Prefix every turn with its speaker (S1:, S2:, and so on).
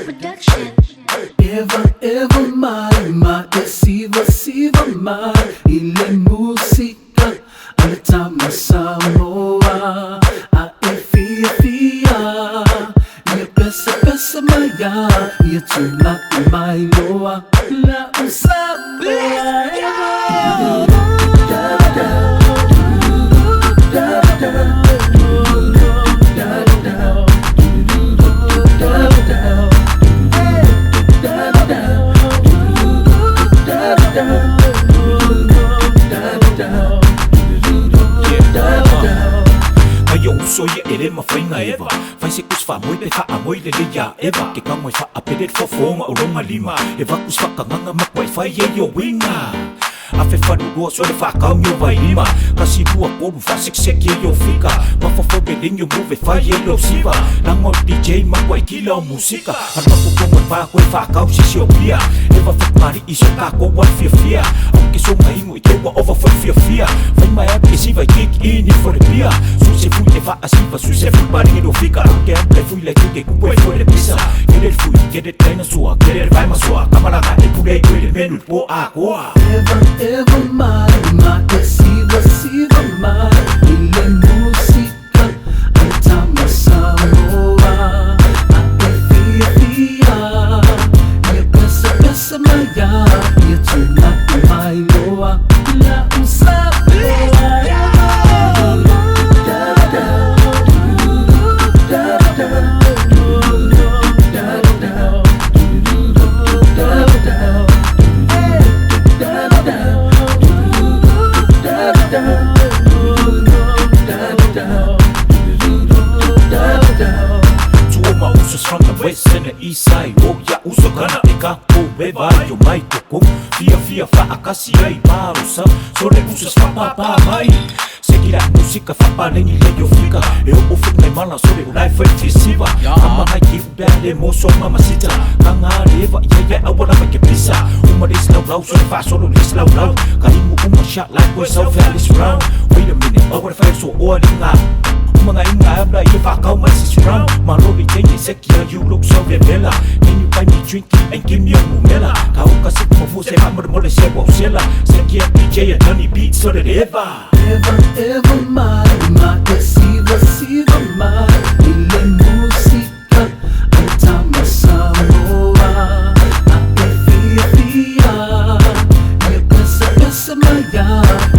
S1: Production.
S2: Eva eva mai ma e siva siva mai i le musika a le tama Samoa a e fia fia ia pesa pesa mai ia ia tula'i mai loa la'u Samoa eva.
S3: Mai o uso ia e le mafaiga eva fai se kusi faamoe pe faamoe lelei iā eva ke kago e faapele le fofoga o loga lima e vaku se faakagaga ma kuaifai ai o uiga afe falulua so le faakaogi o vailima kasi lua tolu faasekiseki ai o fika mafaufau lelegi o move fai ai lou siva laga o le DJ ma kuaikila o musika alu atu tonu e pa koe faakau sisi o pia eva fetugalii so takou a le fiafia au ke soga igu i te ua ova foi fiafia fai ma e alu ke siva i kick in ifo le pia suse fui e faasiva suse fui paligi no fika ke alu le fui le ke kupu e foi le pisa kele le fui kele le dinosaur kele le vai masoa kamalaga e pule i koe le menu le po akoa.
S2: Eva eva mai ma e siva siva mai i le musika a le tama Samoa a e fia fia ia pesa pesa mai ia ia tula'i mai loa la'u Samoa eva.
S3: To all my usos from the west and the east side. Oh ya uso kana e ka ko eva yo mai toko. Fia fia fa akasi ai parusa. So le usos fa pa pa mai. Se ki la musika fa pa lengi le yo fika. E o fit mai mala so le ulai fa tisiva. Kama ngai ki ubea le moso mamacita. Kanga le eva ye ye awala ma ke pisa. Uma lis lau lau so le fa solo lis lau lau. Ka ingu uma shot like we're so Alice round. Wait a minute, oh what if so o alinga. Mga inga abla i whakau mai sis round. Ma lori teine sekia you look so vevela. Can you buy me drinky and give me a mumela? Ka uka se mo se ma mo le se wa usela. Sekia DJ a Johnny Beat so de eva.
S2: Eva eva mai ma e siva siva mai i le musika a le tama Samoa a e fia fia ia pesa pesa mai ia.